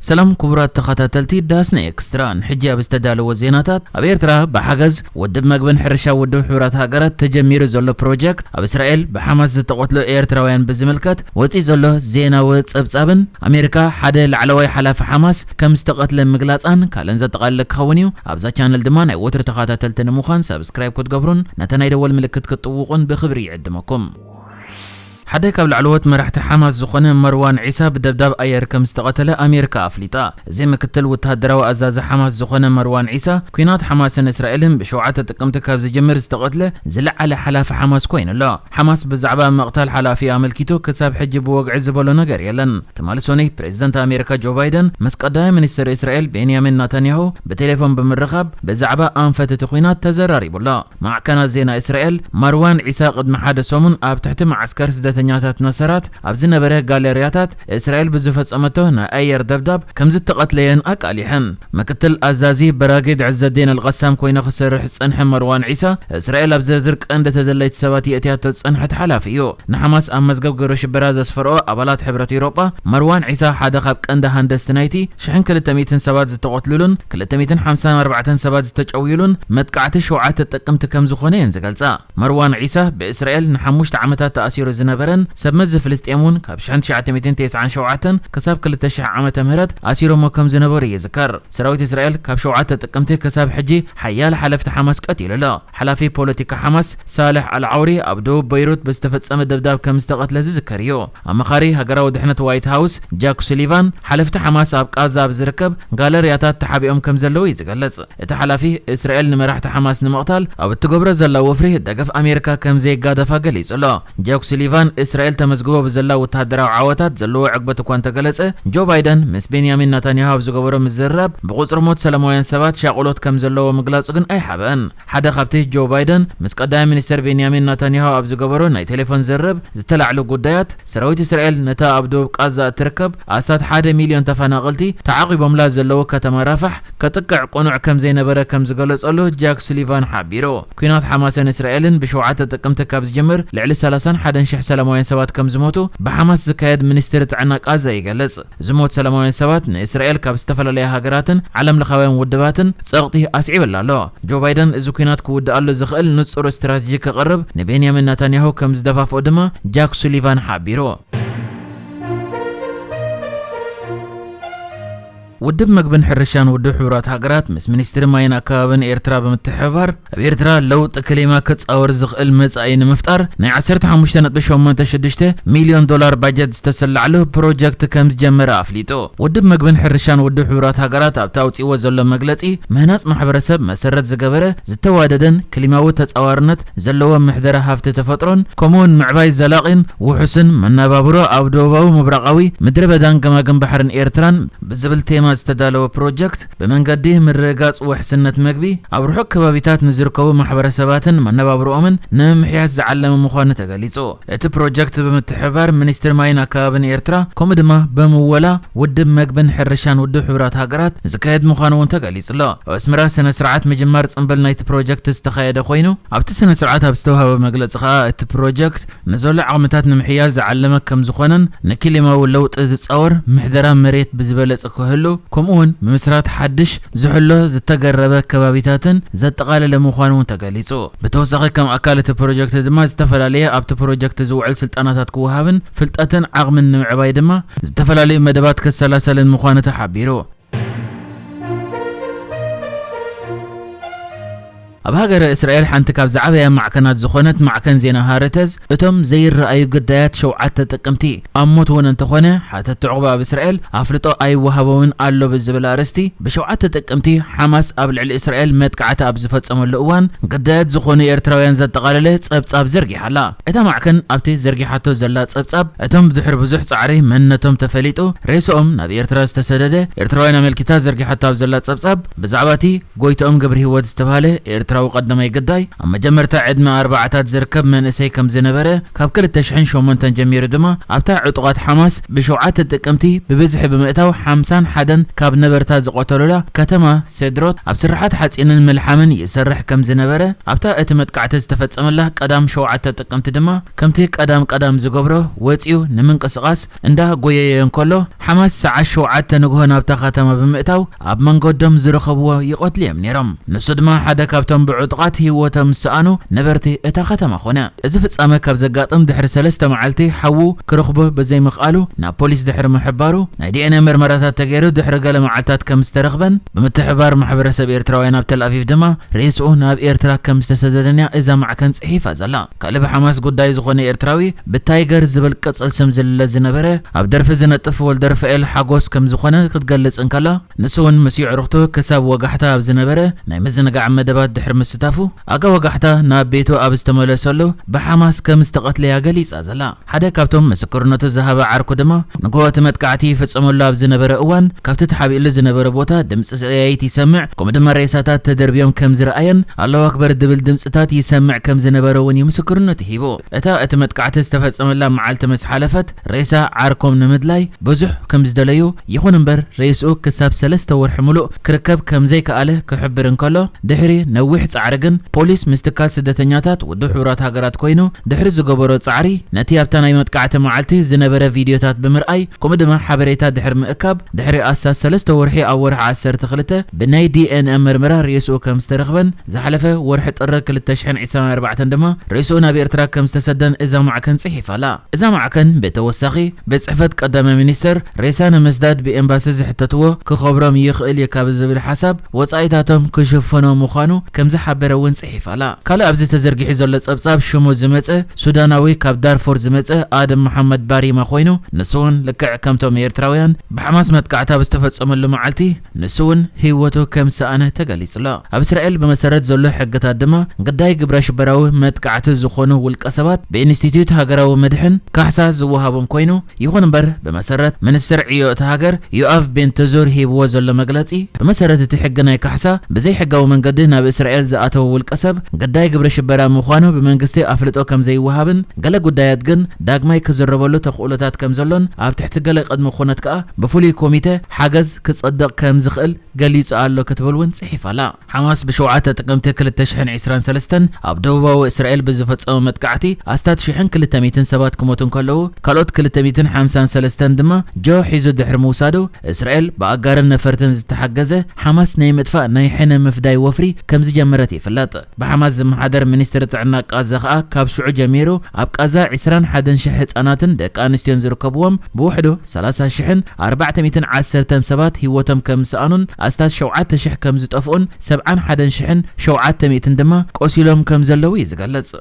ሰላም ክቡራት ተኸታተልቲ ዳስና ኤክስትራ፣ ንሕጂ ኣብ ዝተዳለወ ዜናታት፣ ኣብ ኤርትራ ብሓገዝ ውድብ መግብን ሕርሻ ውድብ ሕቡራት ሃገራት ተጀሚሩ ዘሎ ፕሮጀክት፣ ኣብ እስራኤል ብሓማስ ዝተቐትሉ ኤርትራውያን ብዝምልከት ወፂኡ ዘሎ ዜናዊ ጸብጻብን ኣሜሪካ ሓደ ላዕለዋይ ሓላፊ ሓማስ ከም ዝተቐትለ ምግላጻን ካልእን ዘጠቓልል ክኸውን እዩ። ኣብዛ ቻነል ድማ ናይ ወትሩ ተኸታተልቲ ንምዃን ሳብስክራይብ ክትገብሩን ነታ ናይ ደወል ምልክት ክትጥውቑን ብኽብሪ ይዕድመኩም። ሓደ ካብ ላዕለዎት መራሕቲ ሓማስ ዝኾነ መርዋን ዒሳ ብደብዳብ ኣየር ከም ዝተቐተለ ኣሜሪካ ኣፍሊጣ። እዚ ምክትል ወተሃደራዊ ኣዛዚ ሓማስ ዝኾነ መርዋን ዒሳ፣ ኲናት ሓማስን እስራኤልን ብሸውዓተ ጥቅምቲ ካብ ዝጅምር ዝተቐትለ ዝለዓለ ሓላፊ ሓማስ ኮይኑ ኣሎ። ሓማስ ብዛዕባ ምቕታል ሓላፊ ኣመልኪቱ ክሳብ ሕጂ ብወግዒ ዝበሎ ነገር የለን። ትማሊ ሰኑይ ፕሬዚደንት ኣሜሪካ ጆ ባይደን ምስ ቀዳማይ ሚኒስትር እስራኤል ቤንያሚን ናታንያሁ ብቴሌፎን ብምርኻብ ብዛዕባ ኣንፈት እቲ ኲናት ተዘራሪቡ ኣሎ። ማዕከናት ዜና እስራኤል፣ ማርዋን ዒሳ ቅድሚ ሓደ ሰሙን ኣብ ትሕቲ መዓስከር ስደተኛታት ናሰራት ኣብ ዝነበረ ጋለርያታት እስራኤል ብዝፈጸመቶ ናይ ኣየር ደብዳብ ከም ዝተቐትለየን ኣቃሊሐን። ምክትል ኣዛዚ በራጊድ ዕዘዲን ኣልቐሳም ኮይኑ ክሰርሕ ዝጸንሐ ማርዋን ዒሳ፣ እስራኤል ኣብ ዝርዝር ቀንዲ ተደለይቲ ሰባት የእትያቶ ዝጸንሐት ሓላፊ እዩ። ንሓማስ ኣብ መዝገብ ግብረ ሽበራ ዘስፈርኦ ኣባላት ሕብረት ኤውሮጳ፣ ማርዋን ዒሳ ሓደ ካብ ቀንዲ ሃንደስቲ ናይቲ ሽሕን ክልተ ሚእትን ሰባት ዝተቐትሉሉን ክልተ ሚእትን ሓምሳን ኣርባዕተን ሰባት ዝተጨውዩሉን መጥቃዕቲ ሸውዓተ ጥቅምቲ ከም ዝኾነ እየን ዝገልጻ። መርዋን ዒሳ ብእስራኤል ንሓሙሽተ ዓመታት ተኣሲሩ ዝነበረን ሰብ መዚ ፍልስጤም እውን ካብ ሽሕን ትሽዓተ ሚእትን ተስዓን ሸውዓተን ክሳብ ክልተ ሽሕ ዓመተ ምህረት ኣሲሮሞ ከም ዝነበሩ ይዝከር። ሰራዊት እስራኤል ካብ ሸውዓተ ጥቅምቲ ክሳብ ሕጂ ሓያለ ሓለፍቲ ሓማስ ቀቲሉ ኣሎ። ሓላፊ ፖለቲካ ሓማስ ሳልሕ ኣልዓውሪ ኣብ ደቡብ በይሩት ብዝተፈጸመ ደብዳብ ከም ዝተቐትለ ዝዝከር እዩ። ኣማኻሪ ሃገራዊ ድሕነት ዋይት ሃውስ ጃክ ሱሊቫን ሓለፍቲ ሓማስ ኣብ ቃዛ ኣብ ዝርከብ ጋለርያታት ተሓቢኦም ከም ዘለዉ እዩ ዝገልጽ። እቲ ሓላፊ፣ እስራኤል ንመራሕቲ ሓማስ ንምቕታል ኣብ እትገብሮ ዘላ ወፍሪ ደገፍ ኣሜሪካ ከም ዘይጋደፋ ገሊጹ ኣሎ። ጃክ ሱሊቫን፣ እስራኤል ተመዝግቦ ብዘላ ወተሃደራዊ ዓወታት ዘለዎ ዕግበት እኳ እንተገለጸ፣ ጆ ባይደን ምስ ቤንያሚን ናታንያሁ ኣብ ዝገበሮ ምዝርራብ ብቁጽሪ ሞት ሰላማውያን ሰባት ሻቕሎት ከም ዘለዎ ምግላጹ ግን ኣይሓብአን። ሓደ ካብቲ ጆ ባይደን ምስ ቀዳማይ ሚኒስትር ቤንያሚን ናታንያሁ ኣብ ዝገበሮ ናይ ቴሌፎን ዝርርብ ዝተላዕሉ ጉዳያት፣ ሰራዊት እስራኤል ነታ ኣብ ደቡብ ቃዛ እትርከብ ኣስታት ሓደ ሚልዮን ተፈናቐልቲ ተዓቒቦምላ ዘለዉ ከተማ ራፋሕ ከጥቅዕ ቅኑዕ ከም ዘይነበረ ከም ዝገለጸሉ ጃክ ሱሊቫን ሓቢሩ። ኲናት ሓማስን እስራኤልን ብሸውዓተ ጥቅምቲ ካብ ዝጅምር ልዕሊ ሰላሳን ሓደን ሽሕ ሰላማውያን ሰባት ከም ዝሞቱ ብሓማስ ዝካየድ ሚኒስትሪ ጥዕና ቃዛ ይገልጽ። ዝሞት ሰላማውያን ሰባት ንእስራኤል ካብ ዝተፈላለያ ሃገራትን ዓለም ለኻውያን ውድባትን ጸቕጢ ኣስዒብላ ኣሎ። ጆ ባይደን እዚ ኲናት ክውድኣሉ ዝኽእል ንጹር ስትራተጂ ከቕርብ ንቤንያሚን ናታንያሁ ከም ዝደፋፍኦ ድማ ጃክ ሱሊቫን ሓቢሩ። ውድብ መግብን ሕርሻን ውድብ ሕቡራት ሃገራት ምስ ሚኒስትሪ ማይን ኣከባብን ኤርትራ ብምትሕብባር ኣብ ኤርትራ ለውጢ ክሊማ ክጻወር ዝኽእል መጻኢ ንምፍጣር ናይ ዓሰርተ ሓሙሽተ ነጥቢ ሸሞንተ ሽዱሽተ ሚልዮን ዶላር ባጀት ዝተሰላዕሉ ፕሮጀክት ከም ዝጀመረ ኣፍሊጡ። ውድብ መግብን ሕርሻን ውድብ ሕቡራት ሃገራት ኣብቲ ኣውጺእዎ ዘሎ መግለጺ፣ ምህናጽ ማሕበረሰብ መሰረት ዝገበረ ዝተዋደደን ክሊማዊ ተጻዋርነት ዘለዎ ምሕደራ ሃፍቲ ተፈጥሮን ከምኡውን ምዕባይ ዘላቒን ውሑስን መነባብሮ ኣብ ደቡባዊ ምብራቓዊ ምድረ በዳን ገማግም ባሕርን ኤርትራን ብዝብል ቴማ ዝተዳለወ ፕሮጀክት፣ ብመንገዲ ምርግጋጽ ውሕስነት መግቢ ኣብ ርሑቕ ከባቢታት ንዝርከቡ ማሕበረሰባትን መነባብሮኦምን ንምምሕያሽ ዝዓለመ ምዃኑ ተገሊጹ። እቲ ፕሮጀክት ብምትሕብባር ሚኒስትሪ ማይን ኣከባብን ኤርትራ፣ ከምኡ ድማ ብምወላ ውድብ መግብን ሕርሻን ውድብ ሕቡራት ሃገራት ዝካየድ ምዃኑ እውን ተገሊጹ ኣሎ። ኣብ ኣስመራ ስነ ስርዓት ምጅማር ጽምብል ናይቲ ፕሮጀክት ዝተኻየደ ኮይኑ፣ ኣብቲ ስነ ስርዓት ኣብ ዝተዋህበ መግለጺ ከኣ፣ እቲ ፕሮጀክት ንዘሎ ዓቕምታት ንምሕያል ዝዓለመ ከም ዝኾነን ንክሊማዊ ለውጢ ዝጻወር ምሕደራ መሬት ብዝበለጸ ክህሉ፣ ከምኡውን ምምስራት ሓድሽ ዝሕሎ ዝተገረበ ከባቢታትን ዘጠቓለለ ምዃኑ እውን ተገሊጹ። ብተወሳኺ ከም ኣካል እቲ ፕሮጀክት ድማ ዝተፈላለየ ኣብቲ ፕሮጀክት ዝውዕል ስልጠናታት ክወሃብን ፍልጠትን ዓቕምን ንምዕባይ ድማ ዝተፈላለዩ መደባት ክሰላሰልን ምዃኑ ተሓቢሩ። ኣብ ሃገረ እስራኤል ሓንቲ ካብ ዝዓበያ ማዕከናት ዝኾነት ማዕከን ዜና ሃረተዝ፣ እቶም ዘይረኣዩ ግዳያት ሸውዓተ ጥቅምቲ ኣብ ሞት እውን እንተኾነ ሓተቲ ዕቑባ ኣብ እስራኤል ኣፍልጦ ኣይወሃቦምን ኣሎ ብዝብል ኣርእስቲ፣ ብሸውዓተ ጥቅምቲ ሓማስ ኣብ ልዕሊ እስራኤል መጥቃዕቲ ኣብ ዝፈጸመሉ እዋን ግዳያት ዝኾኑ ኤርትራውያን ዘጠቓለለ ጸብጻብ ዘርጊሓ ኣላ። እታ ማዕከን ኣብቲ ዘርጊሓቶ ዘላ ጸብጻብ፣ እቶም ብድሕሪ ብዙሕ ጻዕሪ መንነቶም ተፈሊጡ ሬስኦም ናብ ኤርትራ ዝተሰደደ ኤርትራውያን ኣመልኪታ ዘርጊሓቶ ኣብ ዘላ ጸብጻብ፣ ብዛዕባ እቲ ጎይትኦም ገብረሂወት ዝተባህለ ኤርትራ ኤርትራዊ ቀዳማይ ግዳይ ኣብ መጀመርታ ዕድመ ኣርባዓታት ዝርከብ መንእሰይ ከም ዝነበረ፣ ካብ ክልተ ሽሕን ሸሞንተን ጀሚሩ ድማ ኣብታ ዕጡቓት ሓማስ ብሸውዓተ ጥቅምቲ ብብዝሒ ብምእታው ሓምሳን ሓደን ካብ ነበርታ ዝቐተሉላ ከተማ ሴድሮት ኣብ ስራሓት ሓጺንን ምልሓምን ይሰርሕ ከም ዝነበረ፣ ኣብታ እቲ መጥቃዕቲ ዝተፈጸመላ ቀዳም ሸውዓተ ጥቅምቲ ድማ ከምቲ ቀዳም ቀዳም ዝገብሮ ወጺኡ ንምንቅስቓስ እንዳ ጎየየ እንከሎ፣ ሓማስ ሰዓት ሸውዓተ ንግሆ ናብታ ከተማ ብምእታው ኣብ መንገዶም ዝረኸብዎ ይቐትሉ እዮም ነይሮም። ንሱ ድማ ሓደ ካብቶም ብዕጡቓት ህይወቶም ዝሰኣኑ ነበርቲ እታ ከተማ ኾነ። እዚ ፍጻመ ካብ ዘጋጥም ድሕሪ ሰለስተ መዓልቲ ሓዉ ክረኽቦ ብዘይምኽኣሉ ናብ ፖሊስ ድሕሪ ምሕባሩ፣ ናይ ዲ ኤን ኤ ምርመራታት ተገይሩ ድሕሪ ገለ መዓልታት ከም ዝተረኽበን ብምትሕብባር ማሕበረሰብ ኤርትራውያን ኣብ ተል ኣቪቭ ድማ ሬስኡ ናብ ኤርትራ ከም ዝተሰደደን እያ እዛ ማዕከን ጽሒፋ ዘላ። ካልእ ብሓማስ ጉዳይ ዝኾነ ኤርትራዊ ብታይገር ዝብል ቅጽል ስም ዝልለ ዝነበረ ኣብ ደርፊ ዝነጥፍ ወልደርፋኤል ሓጎስ ከም ዝኾነ ክትገልጽ እንከላ፣ ንሱ እውን ምስ የዕሩኽቱ ክሳብ ወጋሕታ ኣብ ዝነበረ ናይ ምዝንጋዕ መደባት ድሕሪ ምስታፉ፣ ኣጋ ወጋሕታ ናብ ቤቱ ኣብ ዝተመለሰሉ ብሓማስ ከም ዝተቐትለያ ገሊጻ ዘላ። ሓደ ካብቶም ምስክርነቱ ዝሃበ ዓርኩ ድማ፣ ንግሆ እቲ መጥቃዕቲ ይፍጸመሉ ኣብ ዝነበረ እዋን፣ ካብቲ ተሓቢእሉ ዝነበረ ቦታ ድምጺ ሰያይት ይሰምዕ፣ ከምኡ ድማ ሬሳታት ተደርብዮም ከም ዝረኣየን፣ ኣላሁ ኣክበር ድብል ድምጽታት ይሰምዕ ከም ዝነበረ እውን እዩ ምስክርነቱ ሂቡ። እታ እቲ መጥቃዕቲ ዝተፈጸመላ መዓልቲ ምስ ሓለፈት፣ ሬሳ ዓርኮም ንምድላይ ብዙሕ ከም ዝደለዩ፣ ይኹን እምበር ሬስኡ ክሳብ ሰለስተ ወርሒ ምሉእ ክርከብ ከም ዘይከኣለ ክሕብር እንከሎ፣ ድሕሪ ነዊሕ ጻዕሪ ግን ፖሊስ ምስ ትካል ስደተኛታት ውድብ ሕቡራት ሃገራት ኮይኑ ድሕሪ ዝገበሮ ጻዕሪ፣ ነቲ ኣብታ ናይ መጥቃዕቲ መዓልቲ ዝነበረ ቪድዮታት ብምርኣይ፣ ከምኡ ድማ ሓበሬታ ድሕሪ ምእካብ፣ ድሕሪ ኣስታት ሰለስተ ወርሒ ኣብ ወርሒ ዓሰርተ ክልተ ብናይ ዲ ኤን ኤ ምርመራ ሬስኡ ከም ዝተረኽበን፣ ዝሓለፈ ወርሒ ጥሪ ክልተ ሽሕን ዕስራን ኣርባዕተን ድማ ሬስኡ ናብ ኤርትራ ከም ዝተሰደን እዛ ማዕከን ጽሒፋ ኣላ። እዛ ማዕከን ብተወሳኺ ቤት ጽሕፈት ቀዳማይ ሚኒስተር ሬሳ ንምስዳድ ብኤምባሲ ዝሕተትዎ ክኸብሮም ይኽእል እዩ ካብ ዝብል ሓሳብ ወጻኢታቶም ክሽፍኖ ምዃኑ ከም ዝሓበረ እውን ጽሒፋ ኣላ። ካልእ ኣብዚ ተዘርጊሑ ዘሎ ጸብጻብ ሽሙ ዝመጸ ሱዳናዊ ካብ ዳርፉር ዝመጸ ኣደም መሓመድ ባሪማ ኮይኑ፣ ንሱ እውን ልክዕ ከምቶም ኤርትራውያን ብሓማስ መጥቃዕቲ ኣብ ዝተፈጸመሉ መዓልቲ ንሱ እውን ህይወቱ ከም ዝሰኣነ ተገሊጹ ኣሎ። ኣብ እስራኤል ብመሰረት ዘሎ ሕግታት ድማ ግዳይ ግብረ ሽበራዊ መጥቃዕቲ ዝኾኑ ውልቀ ሰባት ብኢንስቲትዩት ሃገራዊ መድሕን ካሕሳ ዝወሃቦም ኮይኑ፣ ይኹን እምበር ብመሰረት ሚኒስትር ዕዮ እታ ሃገር ዮኣቭ ቤን ተዙር ሂብዎ ዘሎ መግለጺ፣ ብመሰረት እቲ ሕጊ ናይ ካሕሳ ብዘይሕጋዊ መንገዲ ናብ እስራኤል ዝኣተወ ውልቀ ሰብ ግዳይ ግብረ ሽበራ ምዃኑ ብመንግስቲ ኣፍልጦ ከም ዘይወሃብን፣ ገለ ጉዳያት ግን ዳግማይ ክዝረበሉ ተኽእሎታት ከም ዘሎን፣ ኣብ ትሕቲ ገለ ቅድመ ኩነት ከኣ ብፍሉይ ኮሚተ ሓገዝ ክጸድቕ ከም ዝኽእል ገሊጹ ኣሎ ክትብል እውን ጽሒፋ ኣላ። ሓማስ ብሸውዓተ ጥቅምቲ ክልተ ሽሕን ዕስራን ሰለስተን ኣብ ደቡባዊ እስራኤል ብዝፈጸመ መጥቃዕቲ ኣስታት ሽሕን ክልተ ሚእትን ሰባት ክሞቱ እንከለዉ፣ ካልኦት ክልተ ሚእትን ሓምሳን ሰለስተን ድማ ጆ ሒዙ ድሕሪ ምውሳዱ፣ እስራኤል ብኣጋርን ነፈርትን ዝተሓገዘ ሓማስ ናይ ምጥፋእ ናይ ሕነ ምፍዳይ ወፍሪ ከም ዝጀመረት ይፍለጥ። ብሓማስ ዝመሓደር ሚኒስትሪ ጥዕና ቃዛ ከኣ ካብ ሽዑ ጀሚሩ ኣብ ቃዛ ዕስራን ሓደን ሽሕ ህጻናትን ደቂ ኣንስትዮን ዝርከብዎም ብውሕዱ ሰላሳ ሽሕን ኣርባዕተ ሚእትን ዓሰርተን ሰባት ህይወቶም ከም ዝሰኣኑን ኣስታት ሸውዓተ ሽሕ ከም ዝጠፍኡን ሰብዓን ሓደን ሽሕን ሸውዓተ ሚእትን ድማ ቆሲሎም ከም ዘለዉ እዩ ዝገልጽ።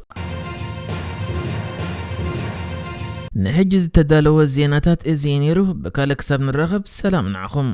ንሕጂ ዝተዳለወ ዜናታት እዚ እዩ ነይሩ። ብካልእ ክሳብ ንራኸብ ሰላም ንዓኹም።